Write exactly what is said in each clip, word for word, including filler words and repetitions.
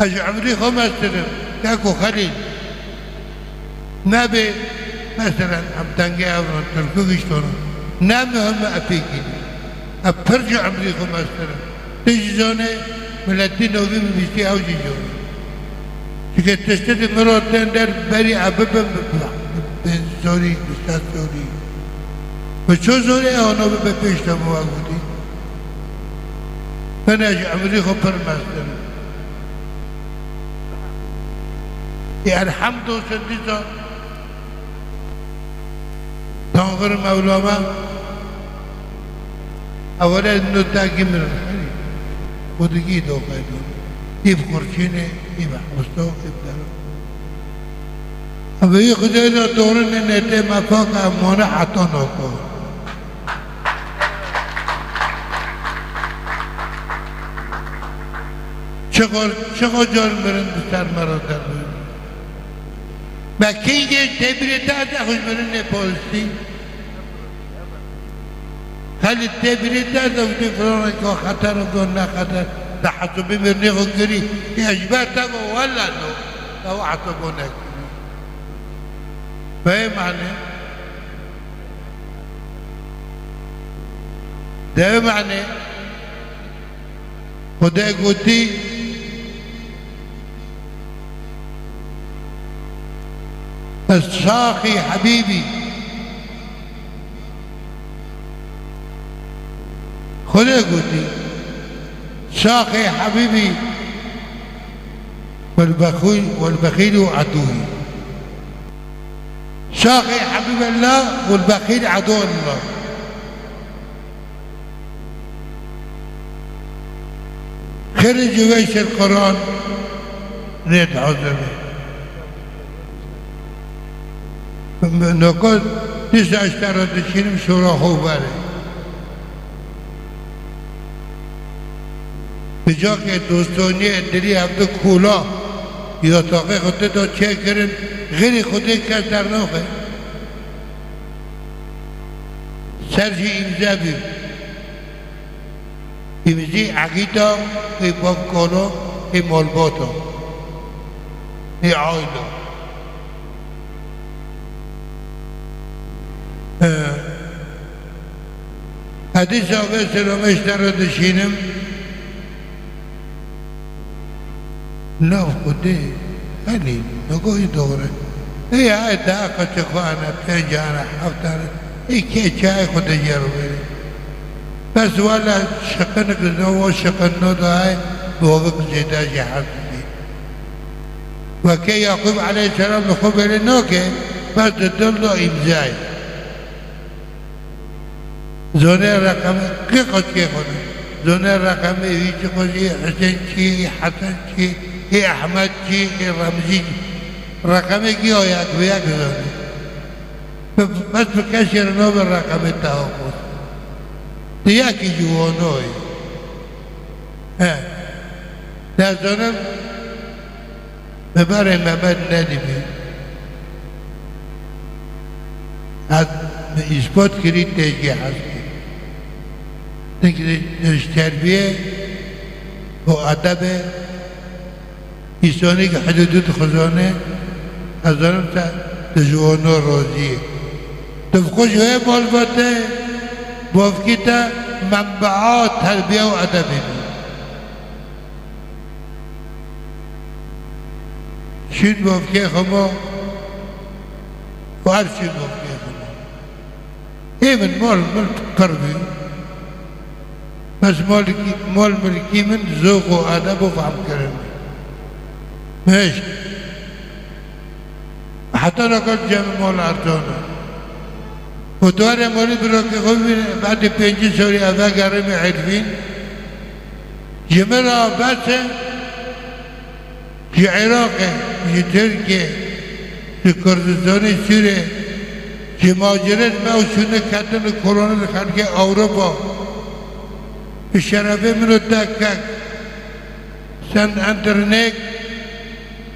Ez ji emrî xwe meztir im, keko Xelîl. Nebê, meselen, em tengê ev in, tirkû giştona. Ne muhim e pêkî. Ez pir ji emrî xwe meztir im. Tu jî zonê, miletî novî min bîstî ew jî zonê. Çike tiştê di min re tên der berî ez bibim bi, bi zorî, bi sed zorî. Bi ço zorî ew navê bi pêş de bi we gotî. Min ez ji emrî xwe pir meztir im. Ê elhemd olsun dîsa Tanvir Mewla me ewele nû tekî min herî. Xwedikî doxê do. Îv xurçînê, îv hewsto, îv dero. Ev yê Xwedê de dorinê nêtê me fak em mane heta noko. Çiqor, çiqor car mirin di ser me re derbûn. Me kîngê têbirê te ez xwe ji mirinê polistî. Xelî têbirê te ez xwe filan ka xeter û ne xeter. Te hesabê mirinê xwe kirî. Ê ji ber te go wela no. Te hesabo nekirî. Veyê mane. Devê mane. Xwedê gotî, ez şaxî hebîbî. Xwedê gotî, şaxê hebîbî. والبخيل، والبخيل عدوي. شاخي حبيب الله والبخيل عدو الله. Xêrê ji Veysel Quran rê dihozê be. Noko dîsa ji te re dişînim şora xwe berê. Bi cakê dostoniyê dilî hevdu kola, yataqê xwe tê de çêkirin, xêrî Xwedê kes dernaxe. Ser jî îmze bî. Îmzî eqîda, ê bavkalo, ê malbata, ê aîla. Ee, Hedîsa vê selamê ji te re dişînim. Nav Xwedê, henî, negoyî doğru. Ê, ay daha kaçı xwe ana, pênc ana, heft ana. Ê, kê çayê xwe de jê re verê. Bes wala şiqinik zino, o şiqin no da ay, bovik zêde jê heft dî. Weke Yaqûb aleyhisselam li xwe belê nake, bes di dil de îmzayê. Zonê reqemê, qî qoçkê xwe ne. Zonê reqemê wî çi xwe jî, Husên çi, Hesen çi, ê Ehmed çi, ê Remzî çi. Reqemê giya yek bi yek zonê. Bi, bes bi kesê re nabe reqemê te axwaz. Di yekî ji wanoyê. He. Te zonim, Bi berê Mehmet nedîbî. Ez bi îspat kirî tê jê hez kir. Çunkî ji terbiyê û edebê îsonî ki hidûdû dixuzane, ez zanim te di ji wano rozî yê. Tu bi xwe ji wê malbatê bavkî te menbea terbiye û edebê bî. Şîn bavkê xwe ma û her şîn bavkê xwe ma. Ê min mal min pir bû. Bes malkî, mal milkî min zoq û edeb û fehm kirin. Meşk. Heta naka cem mal Erdogan. Û tu were malî birakê xwe bîne, badê pêncî sorî eve gerê me Elfîn. Ji min re bes e, ji Iraqê, ji Tirkiyê, ji Kurdistanê, Sûriyê, ji maciret me û şûne ketin li kolonê li xelkê Ewropa. Bi şerefê min û te kek. Send Enternek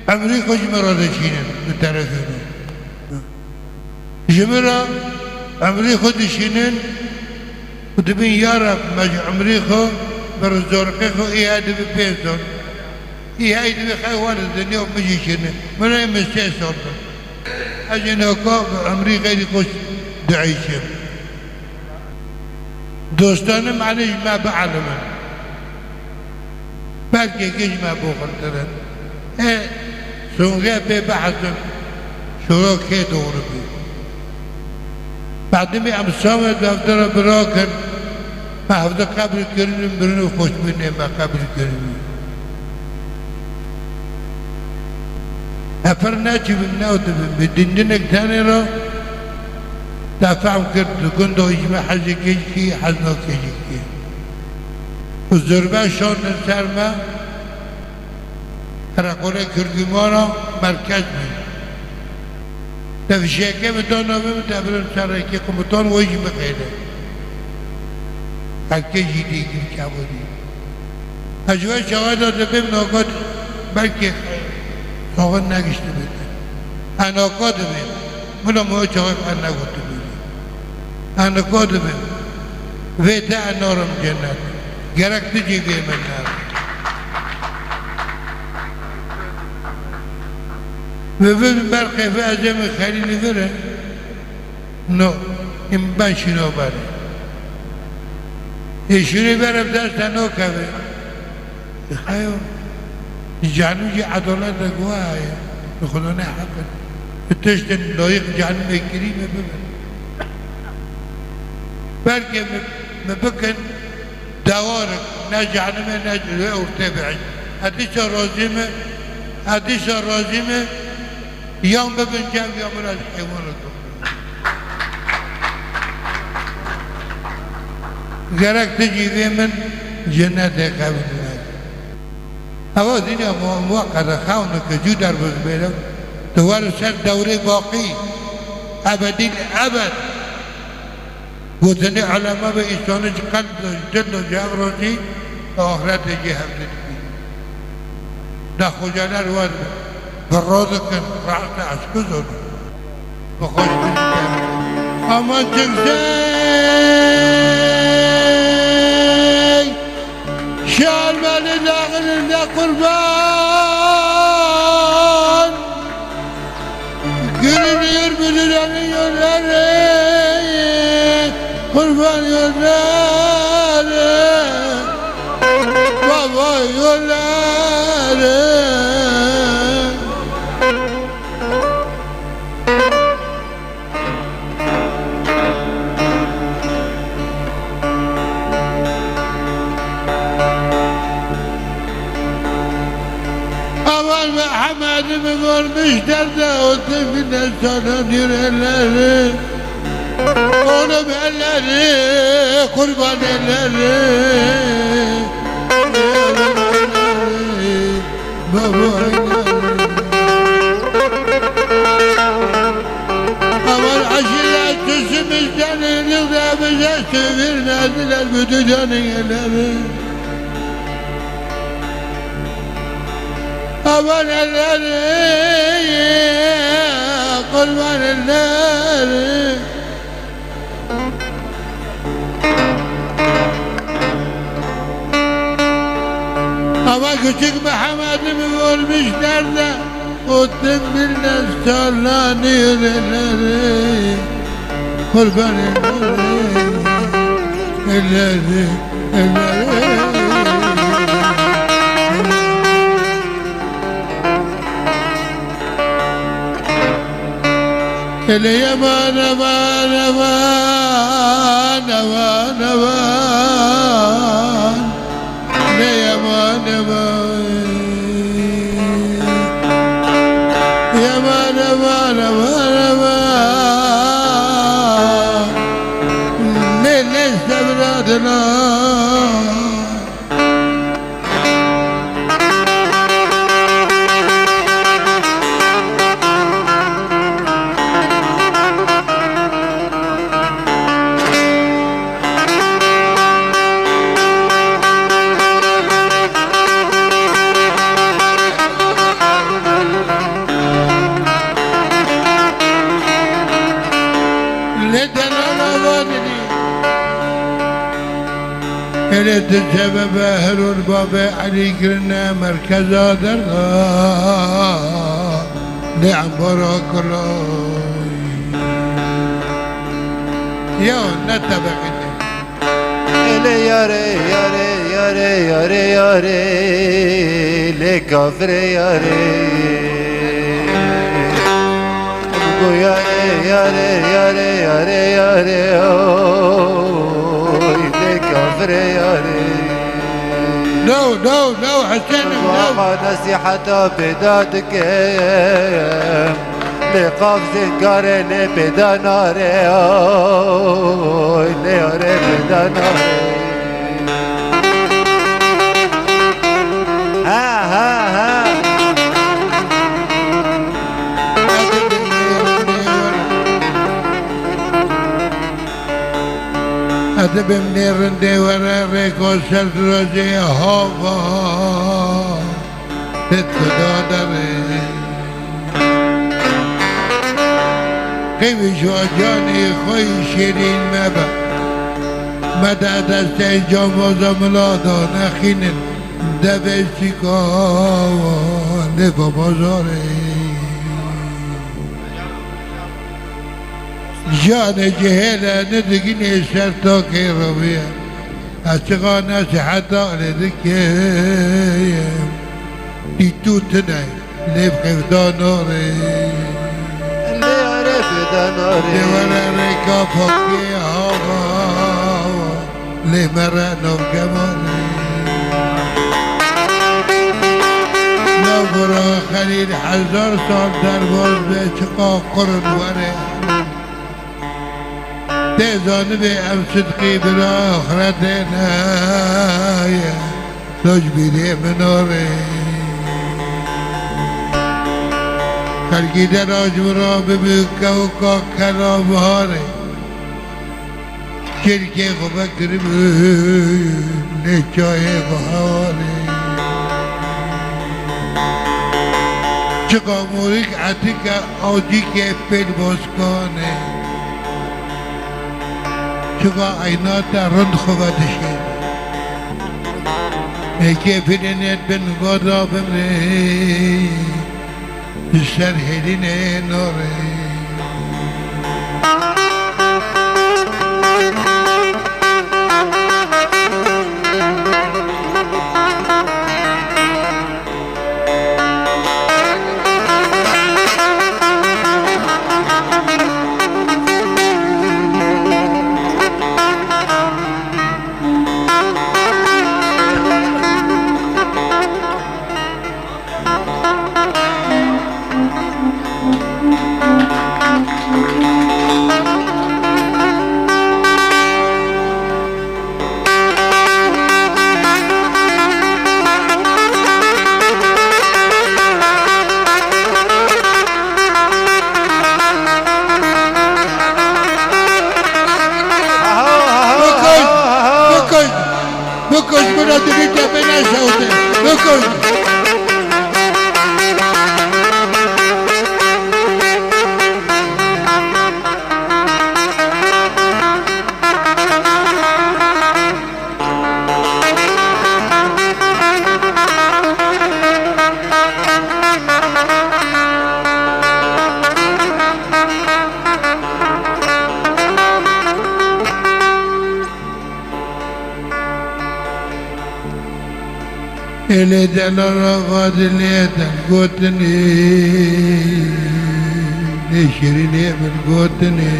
emrî xwe ji me re dişînin bi telefonê. Ji min re emrî xwe dişînin û dibin ya Reb me ji emrî xwe bi rizorqê xwe ê dibi pênc sal. Î hey divê xew were dinya û min jî şirîne. Min ê min sê sal bin. Ez ê naka bi emrî xeyrî xweş dieyşim. Dostanê me ji me bielimin. Belkê kê ji me boxiltir in. Ê, songê pê bihesin. Şoro kê doğru bî. Badimê em same deftera birakin. Me hevde qebir kirin û mirin û xweşbûnê me qebir kirin. Efir neçibin, newdibin. Bi dindinek tenê re te fehm kir, di gunda jî me hezê kê jî kî, hez nakê jî kî. Û zirve şandin ser me, qereqolê Kirgûmana merkez bû. Te fişekê min da navê min, te birim ser rêkê komutan, we jî bixêne. Her kê jî dî kir çawa dî. Ez ji we çawa da dibêm nagot, belkî saxin negiştibin. Ez naka dibêm. Mila min we çawa ez negotibî. Ez naka dibêm. Vê te ez narim cennet. Gerek tu jî vê min nere. Ve ve ber qefe ez ê min xelîlî vire. No, em ben şîno bere. Ê şîrê bere bi dest te nakeve. Xeyo, cehenîm jî edalet de guha ye. Bi Xudanê heq in. Bi tiştên layîq cehenîmê kirî me bibin. Belkê me, me bikin dewarik, ne cehenîmê ne wê ortê bihîst. Ez dîsa razî me, ez dîsa razî me, yan bibin cem ya min ez heywan dikim. Gerek tu jî vê min cenetê qebûl neke. Ewa dinya mu-, muweqete xewnike cû derbas bêre. Tu were ser dewrê baqî. Ebedîl ebed. Gotinê elema be însani ji qelb de, ji dil de, ji hev razî, axretê jî hev didibî. Da xocaler wer bi ro dikin, raste ez ku zor. Bi xweş bin. Ama çiksey, şermeli dağınında kurban. Görünüyor müdürenin yolları, kurban yolları, baba yolları. Aman Muhammed'im olmuş derde, o tepine sanan yüreleri. Oğlum elleri, kurban elleri. Baba elleri. Aman aşiret üstümüzden, yılda bize çevirmediler bu dünyanın elleri. Aman elleri, kurban elleri. Ama küçük Mehmet'im olmuş nerede? O tüm millet sallanıyor elleri. Kurban elleri, elleri, elleri. Ele yaman, aman, aman, aman, aman. Ne yaman, aman. Yaman, aman, aman, aman. Ne, ne sevradına. Lê te nana vadinî. Di sebebe Herûr Babê Elî kirine merkeza derda lê embara Kuloy. Ya ne tebeqî te. Lê yarê, yarê, yarê, yarê, yarê, lê kafirê yarê. Go yarê, yarê, yarê, yarê, yarê, oy, lê kafirê yarê. No, no, no, Hesênim, no. Ama nesîheta pêda dikim. Lê qaf zîngarê lê pêda nare, oy, lê yarê pêda nare. Ha, ha, ha. Edibim nêrindê were rêko ser dirocê hava. Lê tu da derê. Qewî ji wa canê xwe yî şêrîn mebe. Me de destê camoza mila da nexînin. Devê sîka lê va bazarê. Canê cihêle ne digînê ser takê reviye. Ez çiqa nesîheta lê dikim. Dîtû tune lê bi xêvda norê. Lê arê bi da norê. Lê were rêka pakê hava. Lê me re nav gemarê. Nav bira Xelîl hezar sal derbaz be çiqa qurun were. Tê zanibê ev sidqî bira axretê ne ye. Loj bîrê min orê. Xelkî dera ji min re bibû kewka kela biharê. Çirkê xwe vekiribû lê çayê biharê. Çiqa morîk etike awcîkê pêl boskanê. Çiqa eyna te rind xwe vedişê. Ê kêfirînê bin goda bimrê, li ser hêlînê norê. Bikoj, bikoj, bikoj, bira dilî te bêne şewte. Bikoj. Êlê delal axa dilê te gotinê, lê şirînê min gotinê.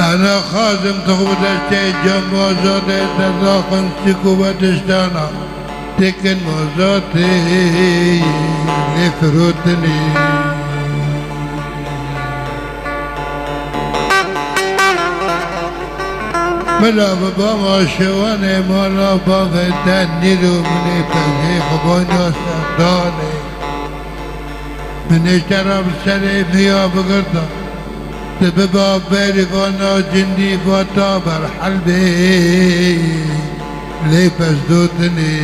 Ana xazim tu bi destê cem azadê te daxin sik û bediştana. Tekin mazatê lê firotinê. Mila bi bama şewanê mala bavê te nîro minê pezê xwe banya serdanê. Min ê te re bi serê miya bigirta. Tu biba berî vana cindî vata berhelbê lê pez dotinê.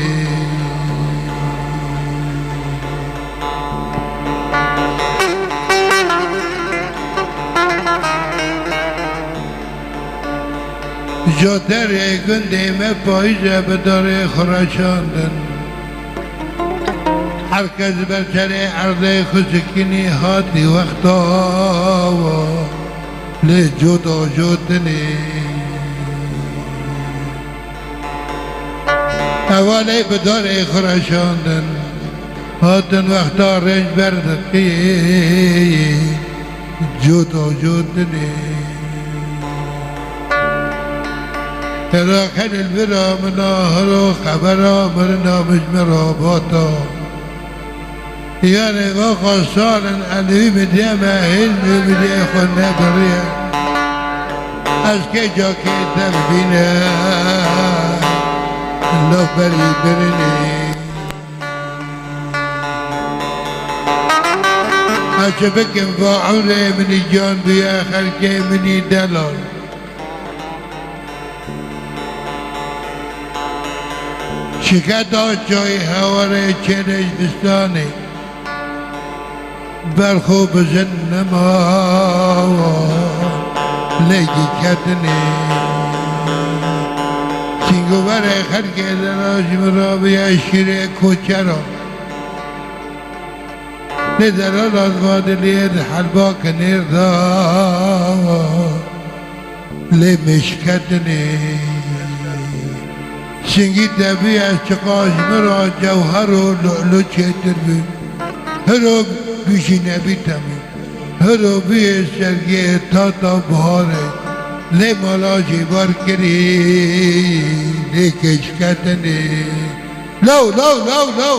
Joterê gundê me payîz e bi darê xwe re şandin. Her kes ber serê erdê xwe sikinî hatî wexta wa lê cota jotinê. Hevalê bi darê xwe re şandin. Hatin wexta rênc ber diqî, cota jotinê. Hera xelil bira min a hiro xebera mirina min ji min rabata. Yanê vaxa salin elwî min diyeme hêl min diyê xwe nebiriye. Ez kê cakê te bibîne, laf berî birinê. Ez çi bikim va emrê minî can bûye xelkê minî delal. Şiketa çayê hewarê çênê ji distanê. Berxo bizin nemawa lê gîketinê. Çîngoverê xelkê dera ji min rabiye şîrê koçera. Lê delala vadiliyê di helba kinêr da lê mêşketinê. Singî te bû ez çiqas ji min ra cewher û lu'lu çêtir bû. Hiro bû jî nebî temî. Hiro bûyê sergê tata biharê. Lê mala jê bar kirî lê kêşketinê. Law, law, law, law.